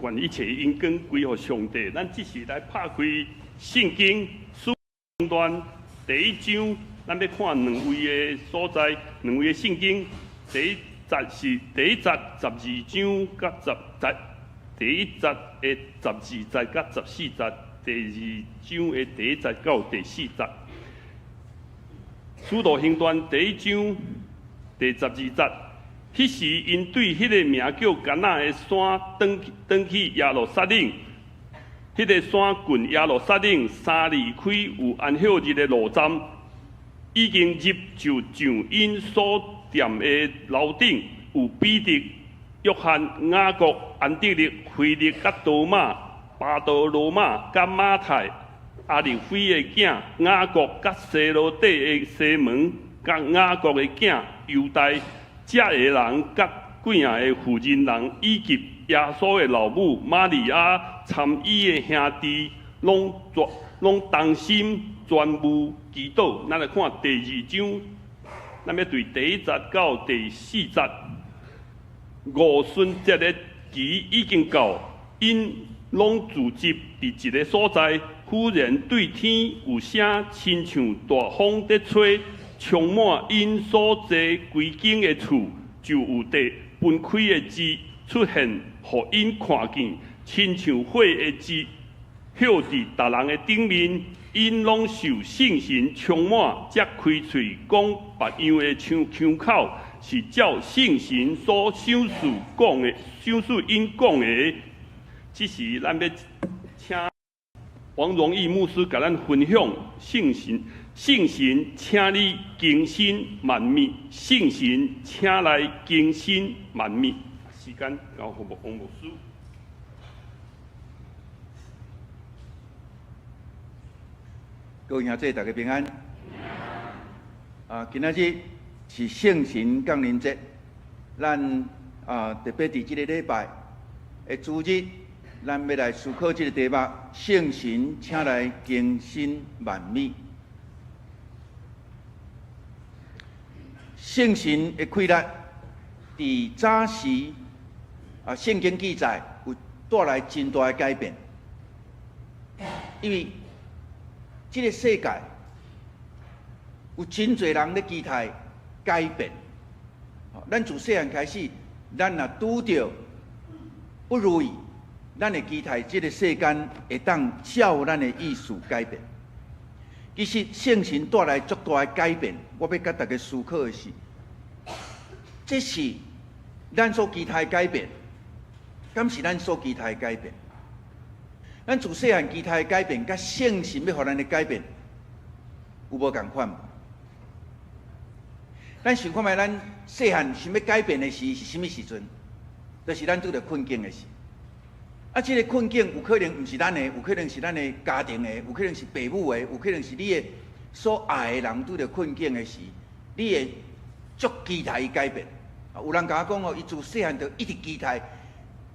願一切榮光歸予上帝。咱這時來拍開聖經使徒行傳第一章，咱欲看兩位的所在，兩位的聖經。第一節是第一節十二章佮十節，第一節的十二節佮十四節，第二章的第一節到第四節。使徒行傳第一章第十二節，彼時𪜶對彼个名叫迦拿的山轉轉去耶路撒冷。彼个山近耶路撒冷三里開有安息日的路站，已經入就上𪜶所踮的樓頂，有彼得、約翰、雅各、安德烈、腓力佮多馬、巴多羅買佮馬太、亞利非的囝雅各佮西羅底的西門佮雅各的囝猶大，這个人佮幾仔个婦人人以及耶穌的老母瑪利亞參伊的兄弟，攏全攏同心專務祈禱。咱來看第二章，咱欲對第一節到第四節。五旬節的期已經到，𪜶攏聚集佇一个所在。忽然對天有聲，親像大風佇吹，充滿𪜶所坐規間的厝，就有地分開的舌出現，予𪜶看見，親像火的舌，歇佇逐人的頂面，𪜶攏受聖神充滿，才開喙講別樣的腔腔口，是照聖神所賞賜講的，賞賜𪜶講的。這時，咱欲請王榮義牧師共咱分享聖神，聖神，請你更新萬物，聖神，請來更新萬物。時間交予王牧師。各位兄弟，大家平安。啊，今仔日是聖神降臨節，咱啊特別佇這个禮拜的主日，咱欲來思考這个題目：聖神，請來更新萬物。聖神的氣力，佇早時啊，聖經記載有帶來真大的改變，因為這个世界有真濟人咧期待改變。咱自細漢開始，咱若拄著不如意，咱會期待這个世間會當照咱的意思改變。其實聖神帶來足大的改變，我欲共大家思考的是，這是咱所期待的改變，敢是咱所期待的改變？咱自細漢期待的改變，佮聖神欲予咱的改變，有無仝款無？咱想看覓，咱細漢想欲改變的時是啥物時陣？就是咱拄著困境的時。啊，這个困境有可能毋是咱的，有可能是咱的家庭的，有可能是爸母的，有可能是你的所愛的人拄著困境的時，你會足期待伊改變。啊，有人共我講哦，伊自細漢就一直期待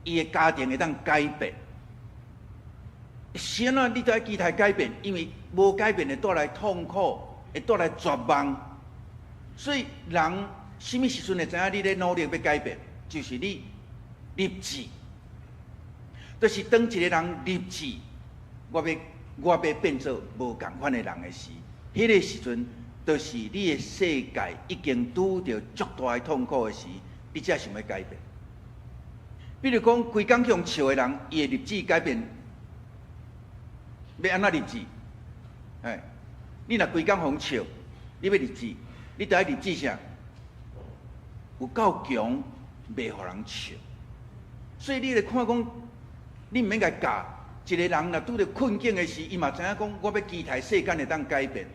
伊的家庭會當改變。是按怎你都愛期待改變？因為無改變會帶來痛苦，會帶來絕望。所以人啥物時陣會知影你咧努力欲改變？就是你立志，就是當一个人立志，我欲我欲變做無仝款的人的時，彼个時陣，就是你的世界已經拄著足大的痛苦的時，你才想欲改變。比如講，規工去予笑的人，伊會立志改變，欲按怎立志？哎，你若規工予人笑，你欲立志，你著愛立志啥？有夠強，袂予人笑。所以你來看講，你毋免共教一个人，若拄著困境的時，伊嘛知影講，我欲期待世間會當改變，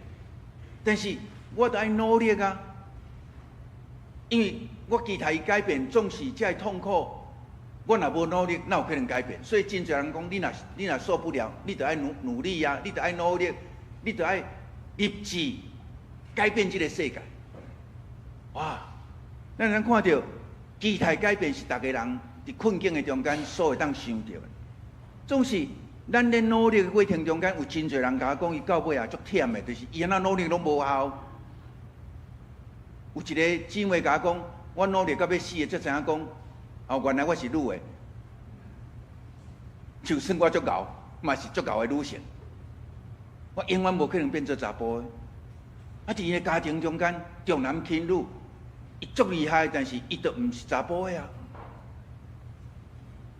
但是我著愛努力啊，因為我期待伊改變，總是遮的痛苦，我若無努力，哪有可能改變？所以真濟人講，你若受不了，你著愛努努力啊，你著愛努力，你著愛立志改變這个世界。哇！咱通看著期待改變是逐个人佇困境的中間所會當想著的。總是咱咧努力的過程中間，有真濟人共我講，伊到尾也足忝的，就是伊按怎努力攏無效。有一个姊妹共我講，我努力到欲死的，才知影講，哦，原來我是女的。就算我足𠢕，嘛是足𠢕的女性，我永遠無可能變做查埔的。啊，佇𪜶的家庭中間重男輕女，伊足厲害，但是伊就毋是查埔的啊。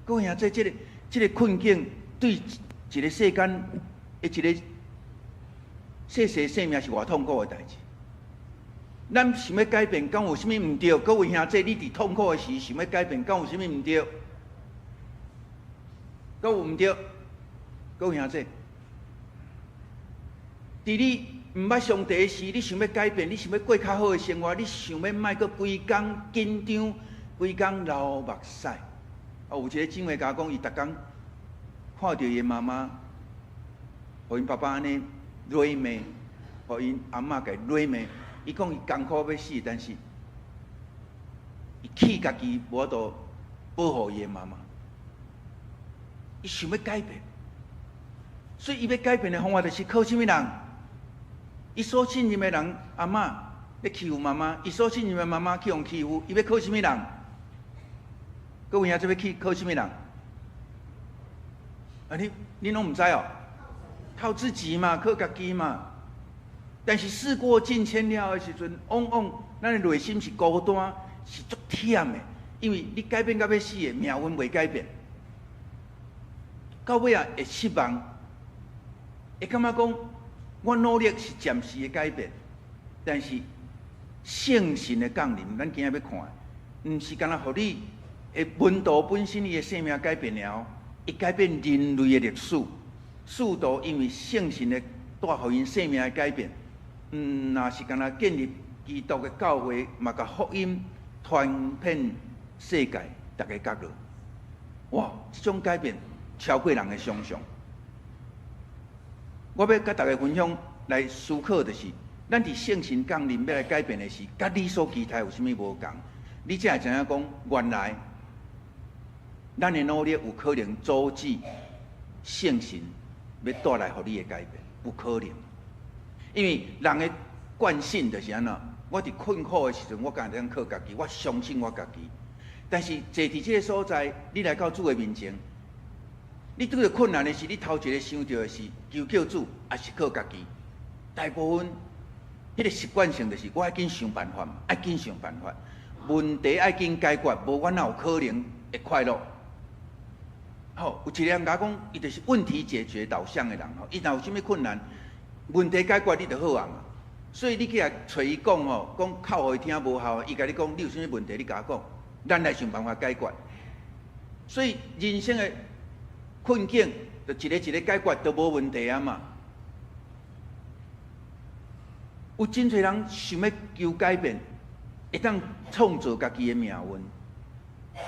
各位兄弟，這個困境對一個世間的一個細細生命是偌痛苦的代誌。咱想欲改變，敢有啥物毋對？各位兄弟，你佇痛苦的時想欲改變，敢有啥物毋對？敢有毋對？各位兄弟，佇你毋捌上帝的時，你想欲改變，你想欲過較好的生活，你想欲莫閣規工緊張，規工流目屎。啊，有一個姊妹共我講，伊逐工看著伊的媽媽，予𪜶爸爸按呢蹂罵，予𪜶阿嬤共蹂罵。伊講伊艱苦欲死，但是伊氣家己無法度保護伊的媽媽。伊想欲改變，所以伊欲改變的方法就是靠啥物人？伊所信任的人阿嬤咧欺負媽媽，伊所信任的媽媽去予欺負，伊欲靠啥物人？各位兄這欲去靠啥物人？啊，你攏毋知哦？靠自己嘛，靠家己嘛。但是事過境遷了的時陣，往往咱的內心是孤單，是足忝的，因為你改變到欲死的，命運袂改變。到尾啊會失望，會感覺講我努力是暫時的改變，但是聖神的降臨，咱今仔欲看，毋是干焦予你的門徒本身伊的生命改變了，伊改變人類的歷史。使徒因為聖神的帶予𪜶生命的改變，毋若是干焦建立基督的教會，嘛共福音傳遍世界逐个角落。哇！這種改變超過人的想象。我欲共大家分享來思考，就是咱佇聖神降臨欲來改變的是，佮你所期待有啥物無仝？你才會知影講，原來咱的努力有可能阻止聖神欲帶來予你的改變，有可能。因為人的慣性就是按怎？我佇困苦的時陣，我敢會當靠家己，我相信我家己。但是坐佇這个所在，你來到主的面前，你拄著困難的時，你頭一个想著的是求救主，抑是靠家己？大部分彼个習慣性就是我愛緊想辦法嘛，愛緊想辦法，問題愛緊解決，無我哪有可能會快樂？好，有一個人共我講，伊就是問題解決導向的人吼，伊若有啥物困難，問題解決你就好啊嘛。所以你去共揣伊講吼，講哭予伊聽無效，伊共你講你有啥物問題，你共我講，咱來想辦法解決。所以人生的困境，就一個一個解決都無問題啊嘛。有真濟人想欲求改變，會當創造家己的命運。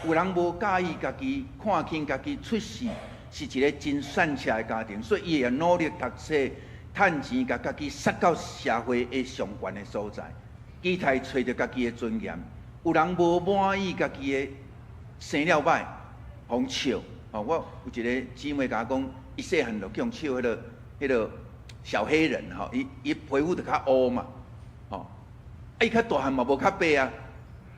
有人無佮意家己，看輕家己出世是一個真散赤的家庭，所以伊會努力讀冊、趁錢，共家己殺到社會的上懸的所在，期待揣著家己的尊嚴。有人無滿意家己的生了䆀，予人笑。哦，我有一個姊妹共我講，伊細漢就予人笑彼個小黑人吼，伊皮膚就較烏嘛，吼，啊伊較大漢嘛無較白啊，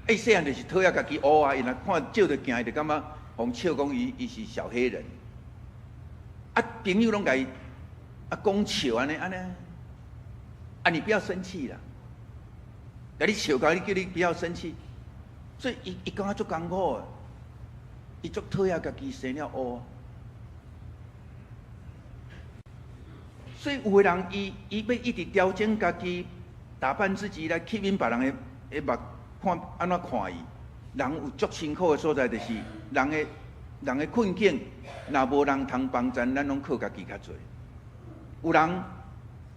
伊細漢就是討厭家己烏啊，伊若看照著鏡，伊就感覺予人笑講伊是小黑人。啊，朋友攏共伊啊講笑按呢按呢，啊你不要生氣啦，共你笑共你叫你不要生氣，所以伊感覺足艱苦的，伊足討厭家己生了烏。所以有的人伊欲一直調整家己，打扮自己來吸引別人的目看按怎看伊。人有足辛苦的所在，就是人的困境，若無人通幫贊，咱攏靠家己較濟。有人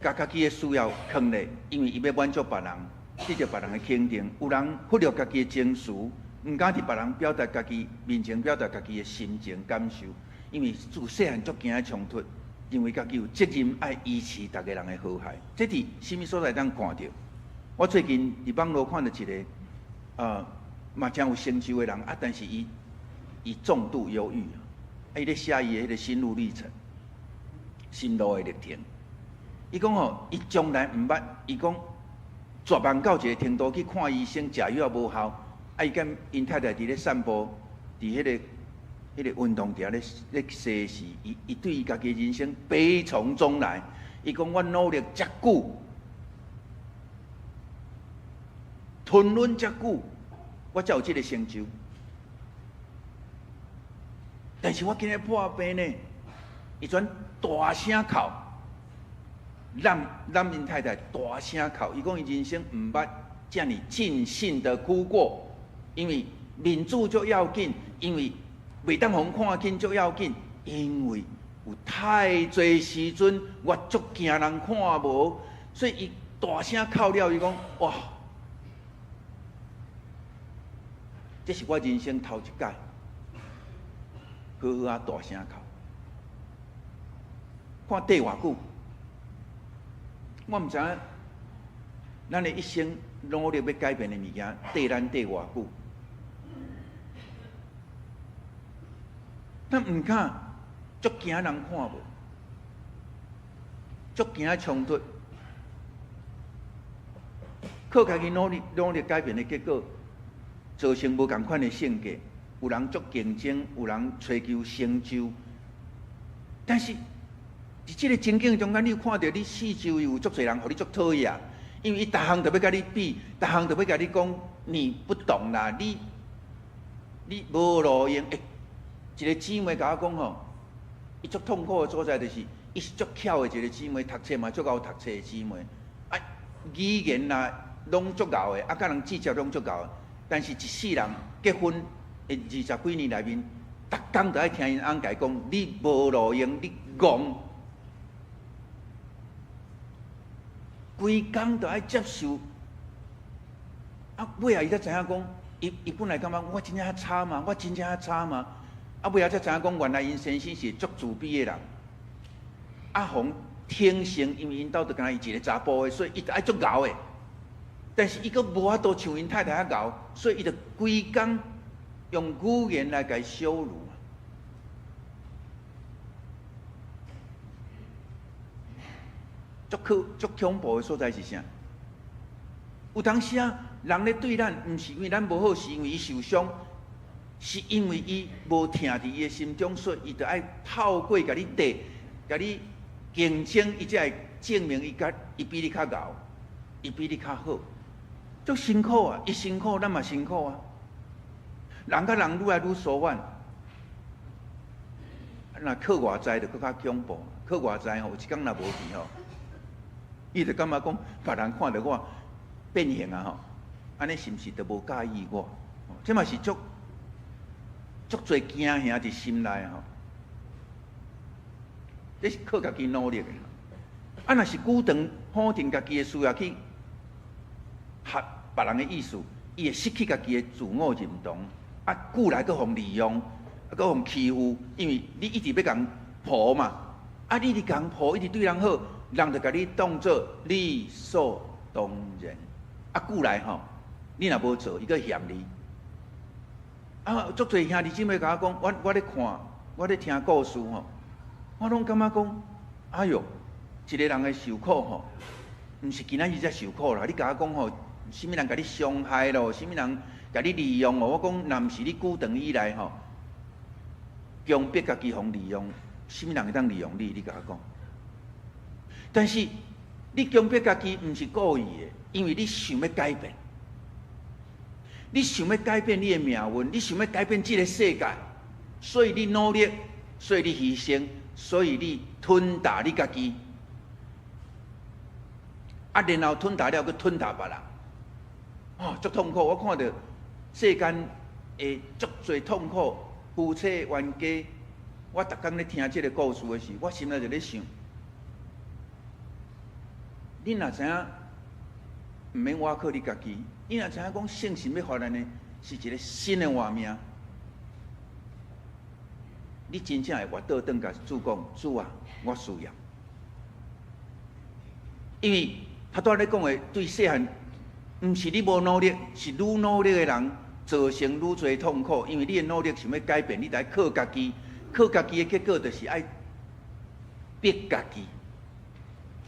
共家己的需要囥咧，因為伊欲滿足別人，得著別人的肯定。有人忽略家己的情緒，毋敢佇別人表達家己面前表達家己的心情感受，因為自細漢足驚的衝突。認為家己有責任愛維持逐个人的和諧，這佇啥物所在當看著？我最近佇網路看著一个，嘛誠有成就的人啊，但是伊重度憂鬱，啊，伊咧寫伊的彼个心路歷程，心路的歷程。伊講吼，伊從來毋捌，伊講絕望到一个程度去看醫生，食藥無效，啊，伊佮𪜶太太佇咧散步，佇彼个彼个運動佇遐咧咧洗時，伊伊對伊家己人生悲從中來。伊講我努力遮久，吞忍遮久，我才有這个成就。但是我今日破病呢，伊轉大聲哭，攬攬𪜶太太大聲哭。伊講伊人生毋捌遮爾盡興的哭過，因為面子足要緊，因為袂當予人看輕足要緊，因為有太濟時陣我足驚人看無，所以伊大聲哭了，伊講哇，這是我人生頭一擺，好好啊大聲哭。看綴偌久，我毋知影咱的一生努力欲改變的物件，綴咱綴偌久。咱毋敢，足驚人看無，足驚衝突，靠家己努力努力改變的結果，造成無仝款的性格。有人足競爭，有人追求成就，但是佇這个情景中間，你有看著你四周圍有足濟人，予你足討厭，因為伊逐項都欲共你比，逐項都欲共你講，你不懂啦，你你無路用。欸，一个姊妹共我講吼，伊足痛苦的所在就是，伊是足巧的一个姊妹，讀冊嘛足𠢕讀冊的姊妹，啊，語言啦攏足𠢕的，啊，佮人計較攏足𠢕的，但是一世人結婚的二十幾年內面，逐工都愛聽𪜶翁共伊講，你無路用，你戇，規工都愛接受。啊，尾仔伊才知影講，伊伊本來感覺我真正差嗎？我真正差嗎？啊，尾仔才知影講，原來𪜶先生是足自卑的人。啊，予天生因為𪜶兜就敢若伊一个查埔的，所以伊就愛足𠢕的。但是伊閣無法度像𪜶太太遐𠢕，所以伊就規工用語言來共伊羞辱。足可足恐怖的所在是啥？有當時啊，人咧對咱，毋是因為咱無好，是因為伊受傷，是因為伊無疼佇伊的心中，所以伊就愛透過共你綴、共你競爭，伊才會證明伊較伊比你較𠢕，伊比你較好。足辛苦啊！伊辛苦，咱嘛辛苦啊。人佮人愈來愈疏遠，若靠外在就閣較恐怖。靠外在吼，有一工若無去吼，伊就感覺講別人看著我變形啊吼，按呢是毋是就無佮意我？這嘛是足足濟驚嚇佇心內吼。這是靠家己努力的。啊，若是久長否定家己的需要去合別人的意思，伊會失去家己的自我認同。啊，久來閣予人利用，啊，閣予人欺負，因為你一直欲共抱嘛。啊，你一直共抱，一直對人好，人就共你當做理所當然。啊，久來吼，你若無做，伊閣嫌你。啊，足濟兄弟姊妹共我講，我我咧看，我咧聽故事吼，我攏感覺講，哎喲，一个人的受苦吼，毋是今仔日才受苦啦。你共我講吼，啥物人共你傷害咯，啥物人共你利用哦？我講，若毋是你久長以來吼，強迫家己予人利用，啥物人會當利用你？你共我講。但是你強迫家己毋是故意的，因為你想欲改變，你想欲改變你的命運，你想欲改變這个世界，所以你努力，所以你犧牲，所以你吞噬你家己，啊，然後吞噬了，閣吞噬別人，哦，足痛苦。我看著世間的足濟痛苦，夫妻冤家，我逐工咧聽這个故事的時，我心內就咧想，你若知影，毋免倚靠你家己，你若知影講聖神欲予咱的是一个新的活命，你真正會活倒轉共主講，主啊，我需要。因為頭拄仔咧講的，對細漢，毋是你無努力，是愈努力的人造成愈濟痛苦。因為你的努力想欲改變，你得靠家己，靠家己的結果就是愛逼家己，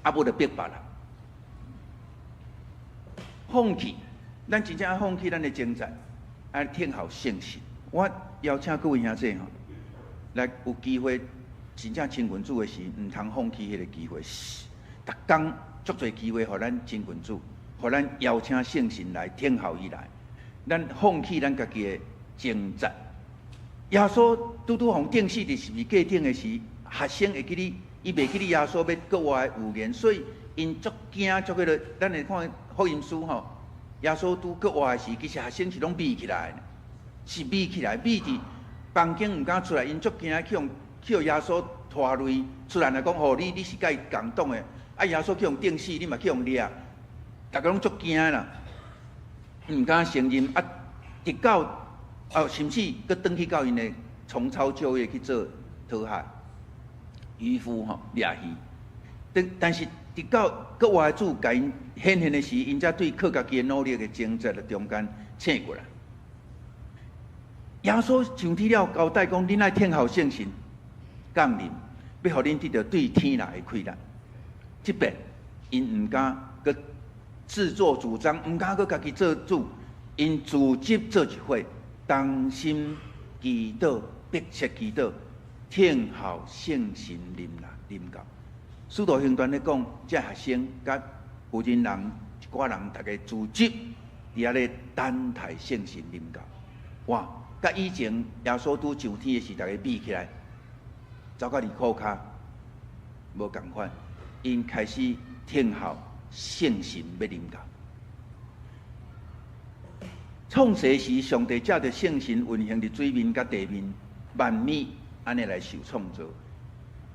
啊無就逼別人。放棄，咱真正愛放棄咱的掙扎，愛聽候聖神。我邀請各位兄弟吼，來有機會真正親近主的時，毋通放棄彼個機會。逐工足濟機會，予咱親近主，予咱邀請聖神來聽候伊來。咱放棄咱家己的掙扎。耶穌拄拄予釘死佇十字架頂的時，學生會記得，伊袂記得耶穌欲閣活的預言，所以𪜶足驚足彼個。咱會看福音書吼，耶穌拄閣活的時，其實學生是攏秘起來，是秘起來，秘佇房間毋敢出來，𪜶足驚去予耶穌拖累出來來講吼，你是佮伊仝黨的，啊耶穌去予釘死，你嘛去予掠，逐家攏足驚啦，毋敢承認啊，直到哦，甚至閣轉去到𪜶的重操舊業去做討海漁夫吼，掠魚。但是直到閣活的主共𪜶顯現的時，𪜶才對靠家己的努力的掙扎的中間醒過來。耶穌上天了交代講：恁愛聽候聖神降臨，欲予恁得著對天來的氣力。這擺𪜶毋敢閣自作主張，毋敢閣家己做主，𪜶組織做一伙，同心祈禱，迫切祈禱，聽候聖神臨來臨到。使徒行傳咧講，這學生佮婦人人一寡人，逐家組織佇遐咧等待聖神臨到。哇！佮以前耶穌拄上天的時，逐家秘起來，走到二箍跤，無仝款，𪜶開始聽候聖神欲臨到。創世時，上帝藉著聖神運行佇水面佮地面，萬物按呢來受創造。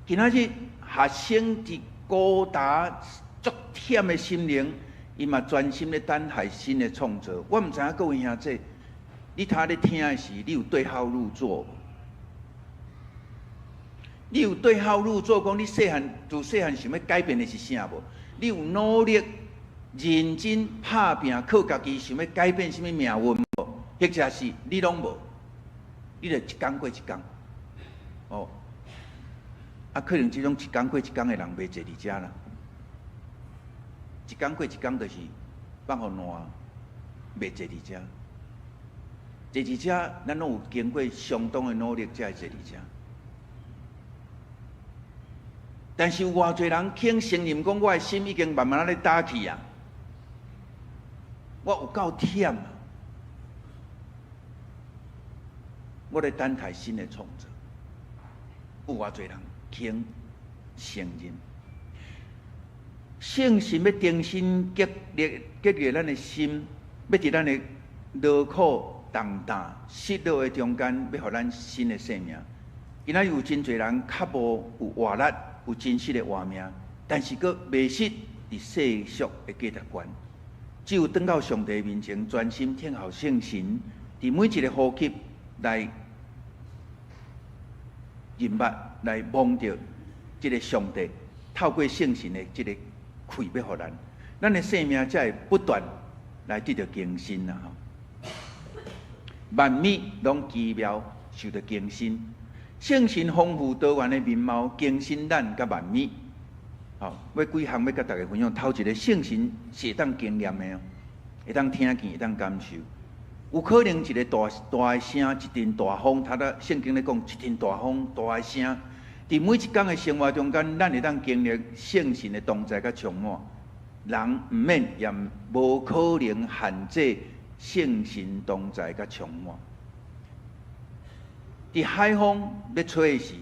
今仔日學生佇孤單足忝的心靈，伊嘛專心咧等待新的創造。我毋知影各位兄弟，你頭咧聽的時，你有對號入座無？你有對號入座，講你細漢自細漢想欲改變的是啥無？你有努力認真拍拚靠家己想欲改變啥物命運無？或者是你攏無？你就一工過一工，哦，啊，可能這種一工過一工的人袂濟佇遮啦。一工過一工就是放予爛，袂濟佇遮。坐佇遮，咱攏有經過相當的努力才會坐佇遮。但是有偌濟人肯承認講，我的心已經慢慢咧焦去啊，我有夠忝啊！我咧等待新的創造。有偌濟人肯承認？聖神欲重新激勵激勵咱的心，欲佇咱的勞苦重擔、失落的中間，欲予咱新的生命。今仔日有真濟人較無有活力，有真實的活命，但是閣迷失佇世俗的價值觀。只有轉到上帝面前，專心聽候聖神，佇每一個呼吸來認捌、來摸著這個上帝，透過聖神的這個氣欲予咱，咱的生命才會不斷來得著更新啊！萬物攏奇妙受著更新，聖神豐富多元的面貌更新咱佮萬物。吼，欲幾項欲佮大家分享。頭一個聖神是會當經驗的哦，會當聽見，會當感受。有可能一個大大的聲，一陣大風，頭拄聖經咧講一陣大風，大的聲。佇每一工的生活中間，咱會當經歷聖神的同在佮充滿。人毋免也無可能限制聖神同在佮充滿。佇海風欲吹的時，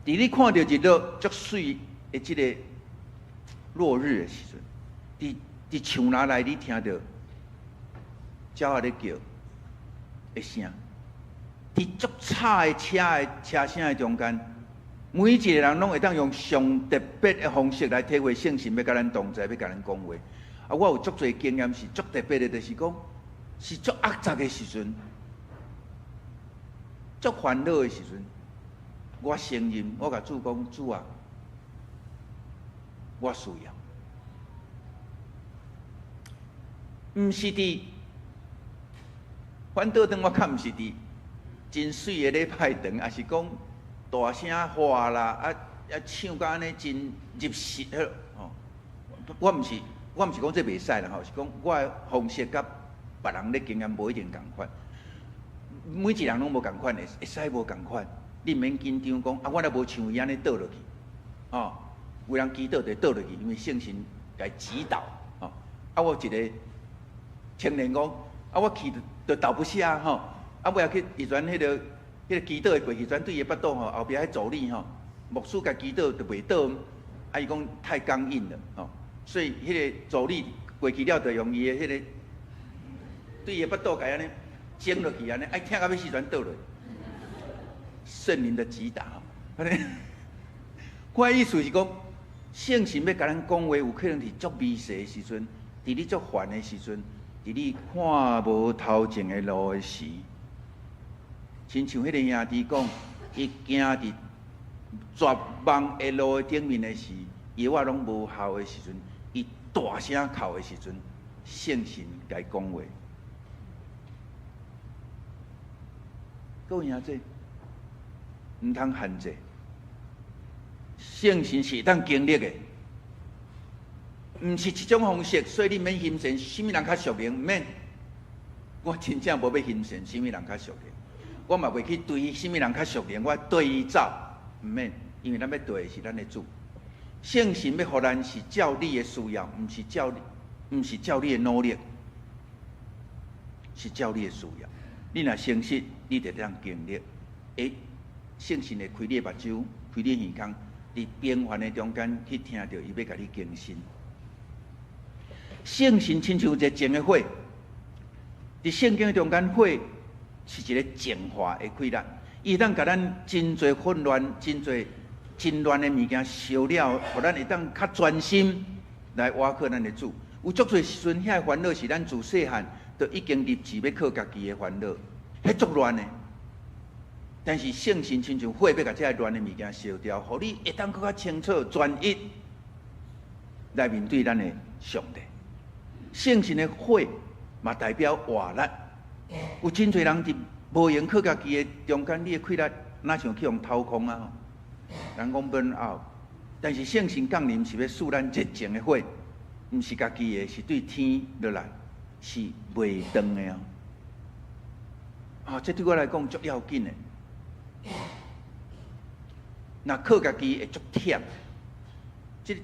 佇你看著日落足媠的這个落日的時陣，佇樹林內你聽著鳥仔咧叫的聲，佇足吵的車的車聲的中間，每一個人攏會當用上特別的方式來體會聖神欲佮咱同在，欲共咱講話。啊，我有足濟經驗是足特別的，就是講是足壓雜的時陣，足煩惱的時陣，我承認，我共主講，主啊，我需要，毋是佇反倒轉，我較毋是佇真媠的禮拜堂，抑是講大聲喊啦，啊啊唱甲按呢真入神吼。我毋是講這袂使啦吼，是講我的方式佮別人咧經驗無一定仝款。每一人攏無仝款的，會使無仝款。你毋免緊張講啊，我若無像伊按呢倒落去，哦，有人祈禱就倒落去，因為聖神共指導，哦。啊，我有一個青年講，啊，我去就倒不下吼，啊，尾仔去伊陣彼個祈禱的過去，陣對伊的腹肚吼，後壁彼助理吼，牧師共祈禱就袂倒，啊，伊講太剛硬了，吼，所以彼個助理過去了，就用伊的彼個對伊的腹肚共按呢整落去按呢，愛疼到欲死，全倒落。聖靈的擊打，我意思是講，聖神欲共咱講話，有可能佇足微細的時陣，佇你足煩的時陣，佇你看無頭前的路的時，親像彼個兄弟講，伊行佇絕望的路的頂面的時，藥仔攏無效的時陣，伊大聲哭的時陣，聖神共伊講話。各位兄弟，毋通限制，聖神是會當經歷的，毋是一種方式，所以你免欣羨，啥物人較屬靈，毋免。我真正無欲欣羨，啥物人較屬靈，我嘛袂去對啥物人較屬靈，我對伊走，毋免，因為咱欲對的是咱的主。聖神欲予咱是照你的需要，毋是照你的努力，是照你的需要。你若誠實，你就會當經歷。欸，聖神會開你的目睭，開你的耳孔，佇平凡的中間去聽著伊欲共你更新。聖神親像熱情的火，佇聖經中間，火是一個淨化的氣力，伊會當共咱真濟混亂、真濟真亂的物件燒了，予咱會當較專心來倚靠咱的主。有足濟時陣，遐个煩惱是咱自細漢就已經立志欲靠家己的煩惱，彼足亂的。但是聖神親像火欲共這个亂的物件燒掉，予你會當閣較清楚、專一來面對咱的上帝。聖神的火嘛代表活力，有真濟人佇無閒靠家己的中間，你的氣力若像去予掏空啊！人講 burn out，但是聖神降臨是欲賜咱熱情的火，毋是家己的，是對天落來，是袂斷的哦。啊，這對我來講足要緊的。若靠家己會足忝，這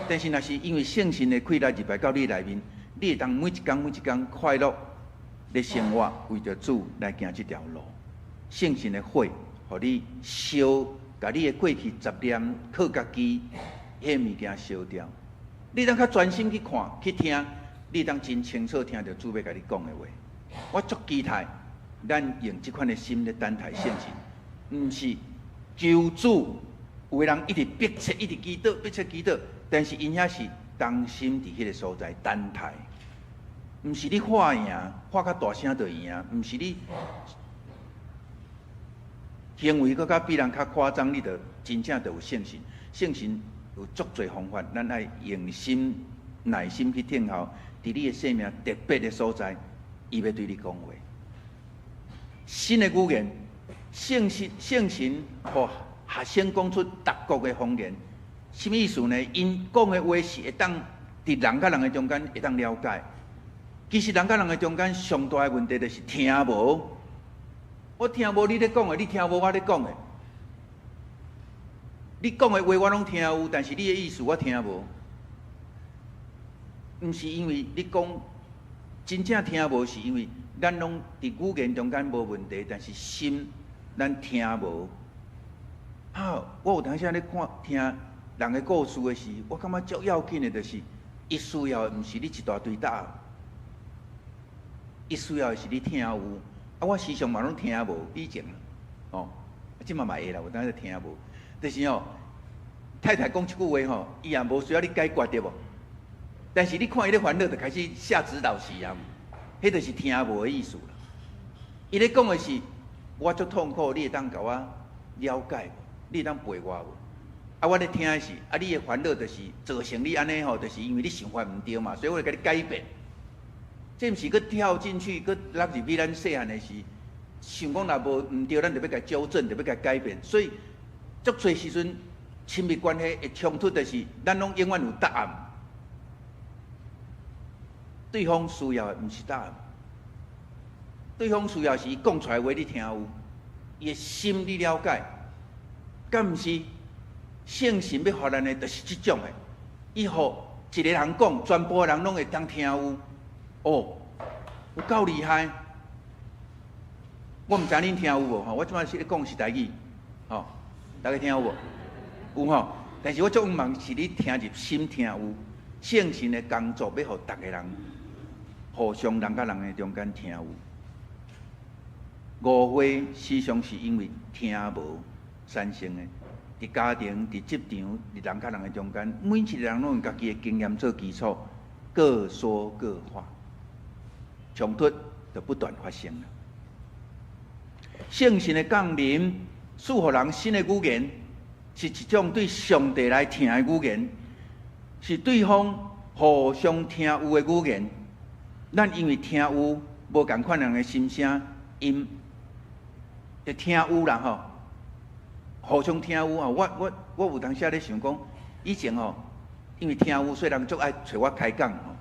但是若是因為聖神的氣力入來到你內面，你會當每一工每一工快樂咧生活，為著主來行這條路。聖神的火，予你燒，共你的過去雜念靠家己彼个物件燒掉。你當較專心去看去聽，你當真清楚聽著主欲共你講的話。我足期待咱用這款的心咧等待聖神，毋是求主。有的人一直迫切，一直祈禱，迫切祈禱，但是𪜶遐是同心佇彼个所在等待，毋是你喊贏，喊較大聲就贏，毋是你行為閣較比人較誇張，你就真正就有聖神。聖神有足濟方法，咱愛用心、耐心去聽候，佇你的生命特別的所在，伊欲對你講話。新的語言，聖神聖神予學生講出別國的方言，啥物意思呢？𪜶講的話是會當佇人佮人的中間會當了解。其實人佮人的中間上大的問題就是聽無。我聽無你咧講的，你聽無我咧講的。你講的話我攏聽有，但是你的意思我聽無。毋是因為你講真正聽無，是因為咱攏佇語言中間無問題，但是心咱聽無。啊！我有當時咧看聽人的故事的時，我感覺足要緊的，就是伊需要的毋是你一大堆答案，伊需要的是你聽有。啊，我時常嘛攏聽無以前，哦，這馬嘛會啦，有當時聽無，就是哦，太太講一句話吼，伊也無需要你解決對無？但是你看伊咧煩惱，就開始下指導棋啊，彼就是聽無的意思啦。伊咧講的是我足痛苦，你會當共我了解無？你會當陪我無？啊，我咧聽的是，啊，你的煩惱就是造成你按呢吼，就是因為你想法毋對嘛，所以我會共你改變。這毋是閣跳進去，閣落入去咱細漢的時，想講若無毋對，咱就欲共糾正，就欲共改變。所以足濟時陣親密關係會衝突，就是咱攏永遠有答案。對方需要的毋是答案，對方需要是伊講出來話你聽有，伊的心你了解，敢毋是？聖神欲予咱的，就是這種的。伊予一个人講，全部的人攏會當聽有。哦，有夠厲害！我毋知恁聽有無吼？我這擺是咧講是台語，吼，大家聽有無？有吼。但是我足向望是你聽入心聽有，聖神的工作欲予逐个人互相人佮人的中間聽有。誤會時常是因為聽無產生的。佇家庭、佇職場、佇人佮人的中間，每一個人攏用家己的經驗做基礎，各說各話，衝突就不斷發生了。聖神的降臨，賜予人新的語言，是一種對上帝來聽的語言，是對方互相聽有的語言。咱因為聽有無仝款人的心聲，𪜶就聽有啦吼。互相聽有啊！我有當時咧想講，以前吼，因為聽有，所以人足愛揣我開講吼。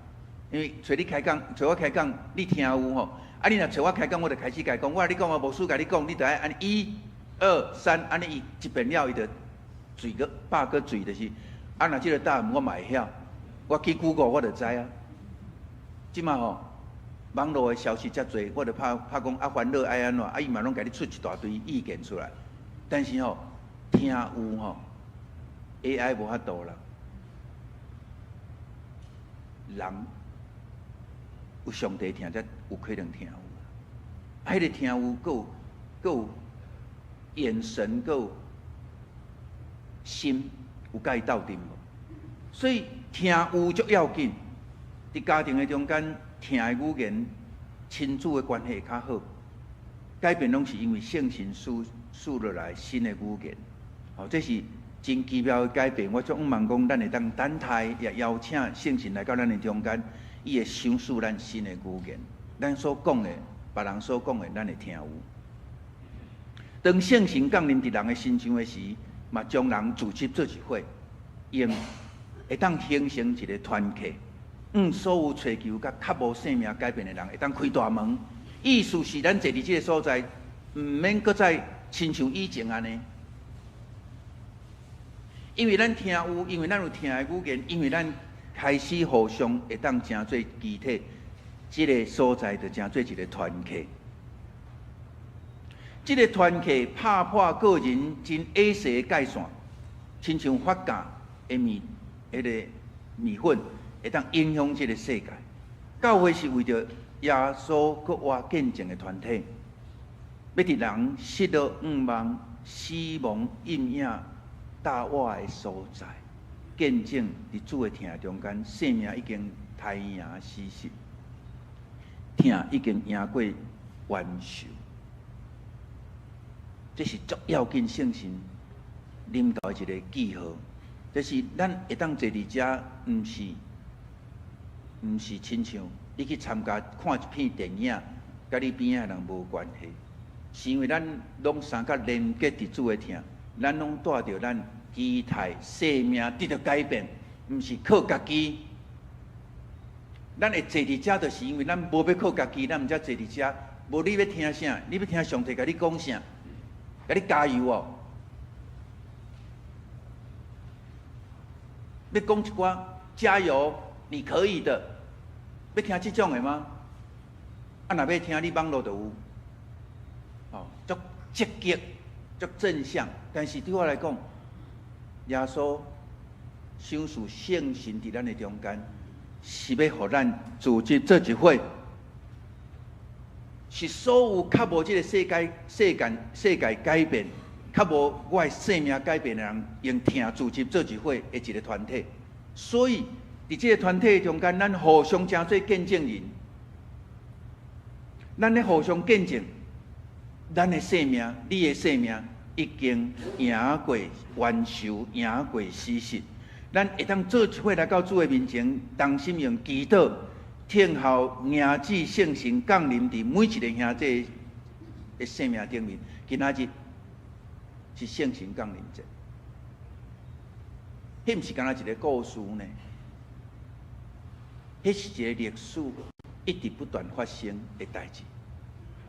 因為揣你開講，揣我開講，你聽有吼。啊，你若揣我開講，我就開始共伊講。我共你講啊，牧師共你講，你就愛按呢一、二、三，按呢伊一遍了，伊就喙閣飽閣喙就是。啊，若這个答案我嘛會曉，我去 Google 我就知啊。這馬吼，網路的消息遮濟，我就拍拍講啊，煩惱愛按怎，啊伊嘛攏共你出一大堆意見出來。但是吼，聽有吼，AI 無法度啦。人有上帝疼才有可能聽有。啊，彼个聽有，閣有閣有眼神，閣有心，有共伊鬥陣無？所以聽有足要緊。佇家庭的中間，疼的語言，親子的關係會較好。改變攏是因為聖神賜賜落來新的語言。哦，這是真奇妙的改變。我足向望講，咱會當等待，也邀請聖神來到咱的中間，伊會賞賜咱新的語言。咱所講的，別人所講的，咱會聽有。當聖神降臨佇人的身上的時，嘛將人組織做一伙，用會當形成一个團體。所有揣求佮較無生命改變的人，會當開大門。意思是咱坐佇這个所在，毋免閣再親像以前按呢。因為咱聽有，因為咱有疼的語言，因為咱開始互相會當成做肢體，這个所在就成做一个團體。這个團體拍破個人真矮細的界線，親像發酵的麵，彼个麵粉會當影響這个世界。教會是為著耶穌閣活見證的團體，欲佇人失落向望、死亡陰影罩倚的所在，見證佇主的疼中間，生命已經刣贏死實，疼已經贏過冤仇。這是足要緊聖神臨到的一个記號。這是咱會當坐佇遮，毋是親像你去參加看一片電影，佮你邊仔的人無關係，是因為咱攏相佮連結佇主的疼，咱攏帶著咱期待生命得著改變，毋是靠家己。咱會坐佇遮，就是因為咱無欲靠家己，咱毋才坐佇遮。無你欲聽啥？你欲聽上帝共你講啥？共你加油哦！欲講一寡加油，你可以的。欲聽這種的嗎？啊，若欲聽，你網路就有。哦，足積極，足正向。但是對我來講，耶穌賞賜聖神佇咱的中間，是欲予咱組織做一伙，是所有較無這个世界、世間、世界改變，較無我的生命改變的人，用疼組織做一伙的一个團體。所以，佇這个團體中間，咱互相成做見證人，咱咧互相見證，咱的生命，你的生命已經贏過冤仇，贏過死實。咱會當做一伙來到主的面前，同心用祈禱，聽候迎子聖神降臨佇每一个兄弟的生命頂面。今仔日是聖神降臨節，彼毋是干焦一个故事呢？彼是一个歷史一直不斷發生的代誌。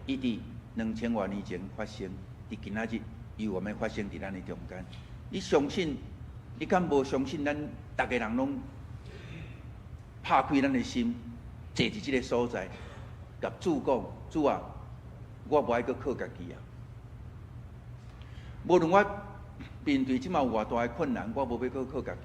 伊佇2000外年前發生，佇今仔日猶原欲發生佇咱的中間。你相信？你敢無相信？咱逐个人攏拍開咱的心，坐佇這个所在，共主講：主啊，我無愛閣靠家己啊！無論我面對這馬有偌大的困難，我無欲閣靠家己。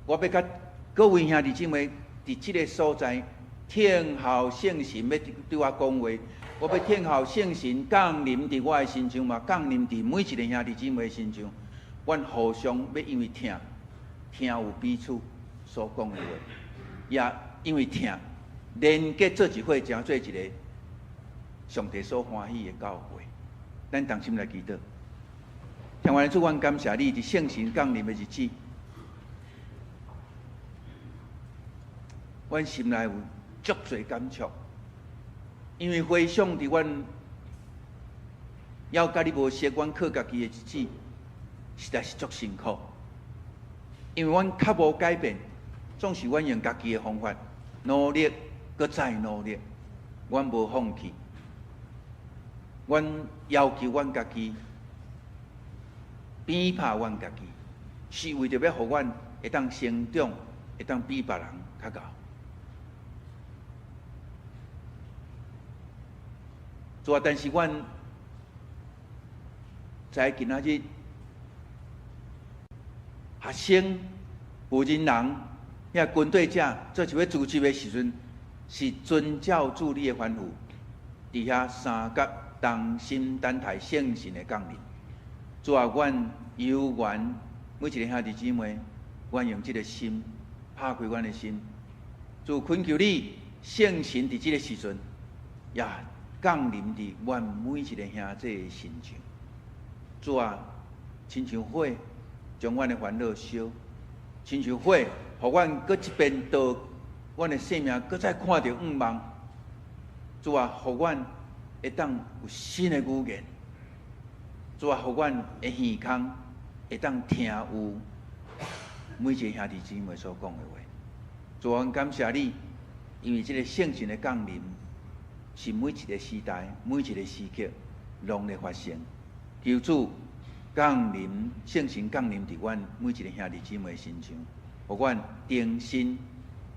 我欲佮各位兄弟姊妹佇這个所在聽候聖神欲對我講話，我欲聽候聖神降臨佇我的身上嘛，降臨佇每一个兄弟姊妹的身上。阮互相欲因為疼，聽有彼此所講的話，也因為疼連結做一伙，成做一个上帝所歡喜的教會。咱同心來祈禱。天父主，阮感謝你，佇聖神降臨的日子，阮心內有足濟感觸，因為回想佇阮猶佮你無熟，阮靠家己的日子，實在是足辛苦。因為阮較無改變，總是阮用家己的方法努力，閣再努力，阮無放棄，阮要求阮家己，鞭拍阮家己，是為著欲予阮會當成長，會當比別人較𠢕。主啊，但是阮知今仔日學生、負責人、遐軍隊者做一位組織的時陣，是遵照主你的吩咐，佇遐三甲同心等待聖神的降臨。主啊，阮猶原每一个兄弟姊妹，阮用這个心拍開阮的心，主懇求你聖神佇這个時陣也降臨佇阮每一个兄弟的身上。主啊，親像火將阮的煩惱燒，親像火，予阮閣一遍到阮的生命，閣再看著向望。主啊，予阮會當有新的語言。主啊，予阮的耳孔會當聽有每一个兄弟姊妹所講的話。主啊，阮感謝你，因為這个聖神的降臨是每一个時代、每一个時刻攏咧發生。求主降臨，聖神降臨佇阮每一个兄弟姊妹身上，予阮重新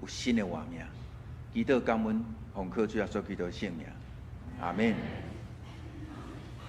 有新的活命。祈禱感恩，奉靠主耶穌基督聖名，阿們。